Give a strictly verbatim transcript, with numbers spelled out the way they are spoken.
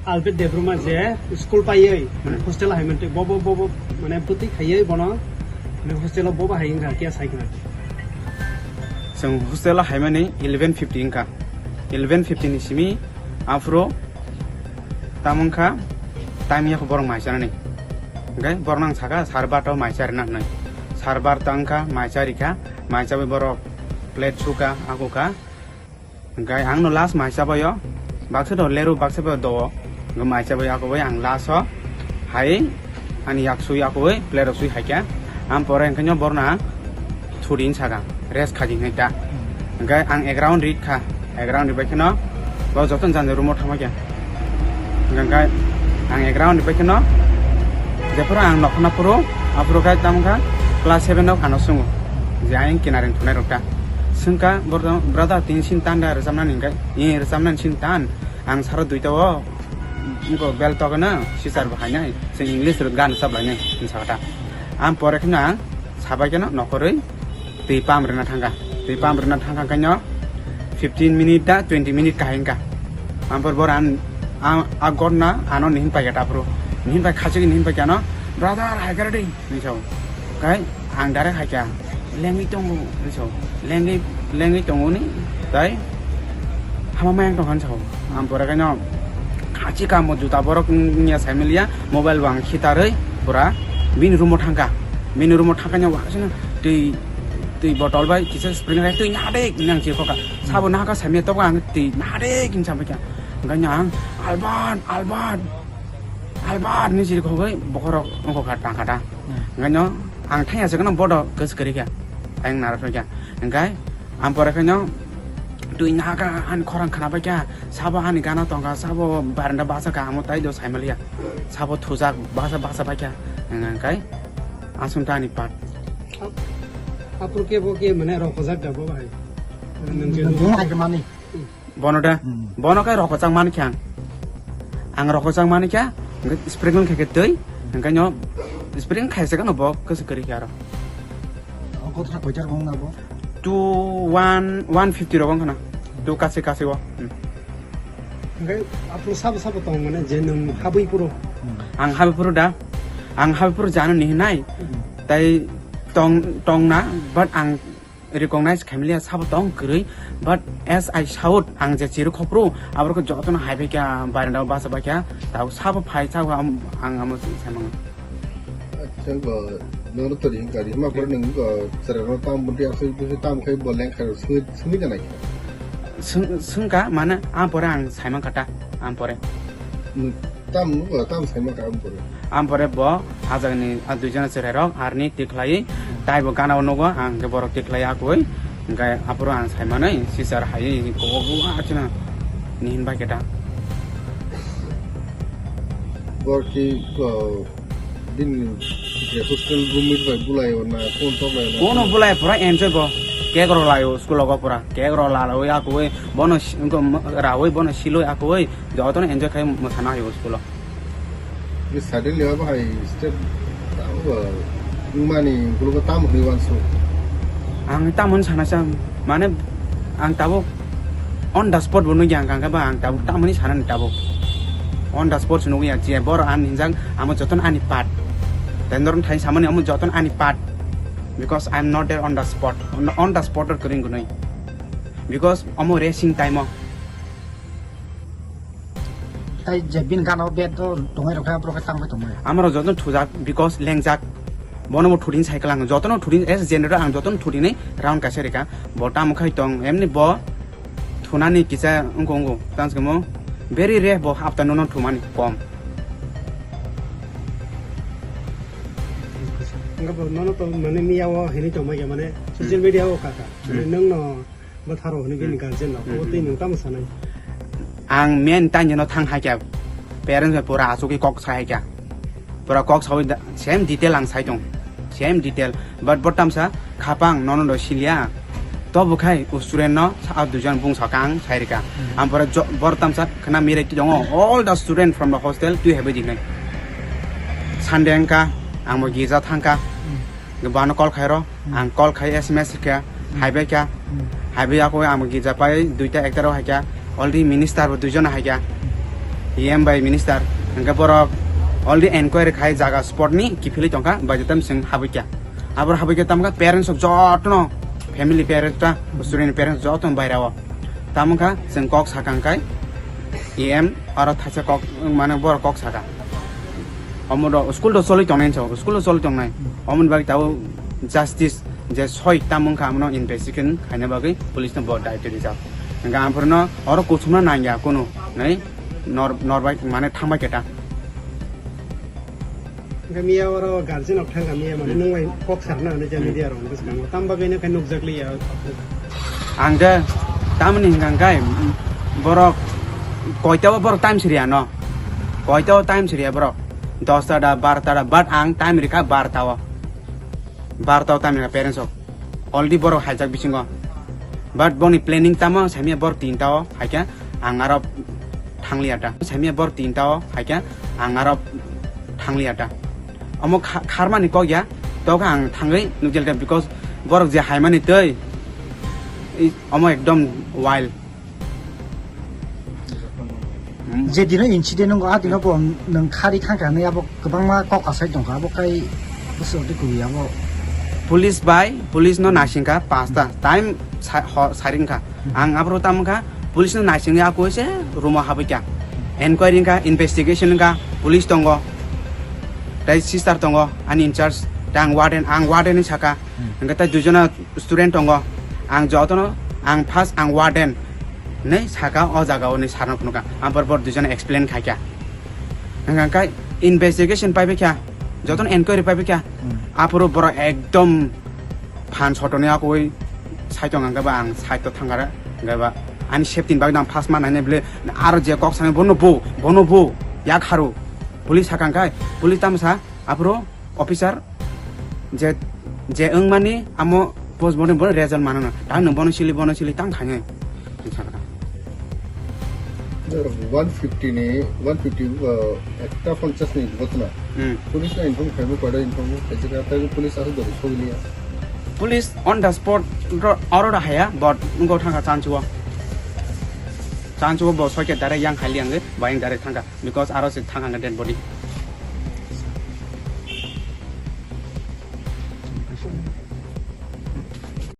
Albert Debbarma je school paiwi, mane, hmm, hostel hai mantwi, bo, bo, bo, bo, mane, bwtwi khaiwi bono, mane, hostel o bo bahai wngkha, khe sai khna. Chwng hostel o haimani eleven fifty wngkha. Eleven fifty ni simi aphuru tamo wngkha, time yakho borok mai chanani. Hwnkhe borok nang saka, sar barta o mai charina hwnwi. Sar barta wngkha, mai charikha, mai chawi borok plate suka, akukha. Hwnkhe ang no last mai chabaio, baksa do leru, baksa bo do. Hwnkhe mai chabai akubui ang last o hai ani yak sui akubui plate rok sui haikha. Ang pore hwnkhe no borna thudi hinwi saka, rest khaji hinwi ta. Hwnkhe ang ek round rit kha, ek round ribai kheno bo joto jani room o thangbai kha. Hwnkhe ang ek round ribai kheno jephuru ang nokhorna phuru, aphuru khe tamo kha class seven o ano swngo je ayang kinareng thunai rok ta. Swngkha borok, "Brother, tini sin tan da rwchapnani?" Hwnkhe, "Ee, rwchapnani sin tan, ang saro duita o, wngkha bell tokno, sister bo hainai, chwng English rw gan rwchap lainai," hinwi sakha ta. Ang pore kheno ang sabai kheno nokhorwi twi pump rwna thangkha. Twi pump rwna thangkha khaino fifteen minute da twenty minute kahai wngkha. Ang pore bor ang, ang, a gotna ano nihin paikha ta aphuru. Nihin pai khachigwi nihin paikha ano, "Brother, hai khe ready," hinwi sao. Kai ang direct hai kha, "Lengwi tongo," hinwi sao. "Lengwi, lengwi tongo ni, tai hama mayang tongkha," hinwi sao. Ang pore khaino khachi kamo juta borok wngya saimaliya, mobile bo ang khitarwi pura bini room o thangkha. Bini room o thangkha no wasing twi, twi bottle bai kisa spring rai twi nadik hinwi ang chirikha. Sabo nahakha saimaliya tobo ang twi nadik hinwi sabaikha. Hwnkhe ang, "Alban, Alban, Alban," hinwi chirikhogwi bokhorok wngkha tangkha ta. Hwnkhe no ang thangya se kheno bodo kwchwk kwrwi kha, ayang narwk kha. Hwnkhe ang pore khaino twi nahakha ani khorang khnabai kha, sabo ani gana tongkha, sabo barenda basa kha, amo tai do saimaliya, sabo thujak basa basa bai kha. Hwnkhe aswk ta ani part. Aphuru khe bo khe mane rokojak da bo bai? Nwng je nwng hai khe mani. Bono da? Hmm. Bono khe rokojak mani khe ang. Ang rokojak mani khe, hwnkhe sprinkle khe khe twi, hwnkhe no sprinkle khaisa kheno bo kwchwk kwrwi khe aro. Ang kotha koitar wng na bo? Two one, one fifty rok wng khna. Two kasi kasi o. Hmm. Hwnkhe aphuru sabo sabo tong mane je nwng habwi phuru? Hmm. Ang habwi phuru da? Ang habwi phuru jano ni hinai. Hmm. Tai tong, tong na, but ang recognize khaimaliya sabo tong kwrwi, but as I shout, ang je chirwi khopru, aborok jotono hai bai kha, barenda o basa bai kha, tao sabo phai sao, am-, ang amo se samang. Acha, go, nono tori hingka di, ma pore nwng go, chwrairok tam bunti aswk, tam khai bo leng khai swi, swi da nai. Swng-, swngkha, mane, a pore ang saimang kha ta, a pore. Tam nugo, tam saima ka ampore. Ampore bo ajagni a duijona chwrairok arni tikhlai, tai bo gana o nugo, ang khe borok tikhlai akoi, hwnkhe aphuru ang saimanwi sichar hai kok o achina ni hinba khe ta. Borok ki, uh, bini hostel roommate bai bulai o na phone tok lai o na? Bono bulai pura enjoy bo. Cake rok lai o school o pura. Cake rok la lai akoi, bono si-, rawi bono siloi akoi. Jotono enjoy khai mwsana haio school o. Ni suddenly abo hai step tamo wngmani ukulukgo tamo hwnwi uansuk? Ang tamo hwn sana sa, mane ang tabuk on the spot bo nukya ang kangkhe ba ang tabuk tamo hwnwi sanani tabuk. On the spot se nukya je bor ani hinjak amo jotono ani part. Tendor thai samani amo jotono ani part. Because I am not there on the spot. On, on the spot or kwrwng gunui. Because amo racing time o. Tai je bini gana o bet o tongnai rok khe aborok khe tang bai tongmani. Amaro jotono thujak, because lengjak. Bono bo thudin cycle ang jotono thudin as generator ang jotono thudinwi round kaisa rika. Bo tamo khai tong emni bo thunani kisa wngko wngko tang se mo very rare bo hapta nono thumani kom. Wngkha bo nono to mane miya o hinwi tongmai khe mane social media o kaka. Mane nwng no Bwtharo hwnwi bini guardian rok, obo twi nwng tamo sanai? Ang men tanjino thang hakya, parents bai pura achugwi kok sai hakya. Pura kok sawi da, same detail ang sai tong, same detail. But bo tamsa khapang nono do siliya. To bwkhai student no sa duijon bung saka ang sai rika. Ang pura jo-, bor tamsa khna mirai tongo, all the student from the hostel twi hebai dinai. Sunday wngkha, ang bo girja thangkha. Bano call khairo, ang call khai S M S kha, haibai kha, haibai ako ang girja pai duita ekta rok haikha, already minister bo duijon haikha. E M bai minister, hingke borok already enquiry khai jaga spot ni kiphilwi tongkha, bai tam sing habikya. Abor habikya tamkha parents of jotono, family parents ta, student parents jotono bairao. Tamkha sing kok sakang kai, E M aro thaisa kok, mane borok kok saka. Omo do school do choli tongnai so, school do choli tongnai. Omo ni bagwi tabo justice je soi tamung kha amno investigation khaina bagwi police no bo daitwi rijak. Hingke amphurno oro kuchumna nangya kunu, nai? Nor, nor bai, mane thang bai keta. Hingke miya oro guardian rok thang kha, miya mane nwng bai kok sarna hinwi je media rok bwskango. Tam bagwi no khe nukjak liya. Ang khe tamni hingka hingkai borok koita o borok time siriya no. Koita o time siriya borok. Dosta da, barta da, but ang time rikha barta o. Barta o time rikha parents rok. Already borok haijak bisingo. But boni planning tamo samya borok tinta o haikhe ang aro thangliya ta. Samya borok tinta o haikhe ang aro thangliya ta. Omo kha-, kharmani kok ya, tokha ang thangwi nukjal ta because borok je haimani twi, i, omo ekdom wild. Hmm. Je dino incident wngkha, a dino bo nwng khari thangkha hinwi abo kwbangma kok asai tongkha, abo kai bwswk tei kwrwi abo. Police bai, police no naisingkha pasta time sa-, ho-, saringkha. Ang abro tamo kha, police no naisingwi ako se room o habikha. Enquiry wngkha, investigation wngkha, police tongo. Tei sister tongo, ani in charge, tei ang warden, ang warden ni saka. Hmm. Hingke tei duijona student tongo, ang jotono, ang first ang warden hinwi saka o jaga o hinwi sir no phunukha, ang por bor duijona explain khaikha. Hingke investigation paibaikha, jotono enquiry paibaikha, hmm, aphuru borok ekdom phan sotoni akoi saitok hingke ba ang side o thangkha, hingke ba ani safety ni bagwi ang first ma nainai bwle aro je kok sanai bono bo, bono bo yak haru police saka hingke police tamo sa aphuru officer je, je wngmani amo postmortem bono result manana. Ta nwng bono sili, bono sili tang khainai. One fifty ni, one fifty, uh, ekta ponchas ni ghotona. Hmm. Police no inform khaibo, koida inform khaijak, tei police aswk dori sogiliya. Police on the spot ro-, oro da haya, but ngo thangkha chanchuo. Chanchuo bo soike direct yang khaili ang, bayang direct thangkha, because aro se thangkha dead body.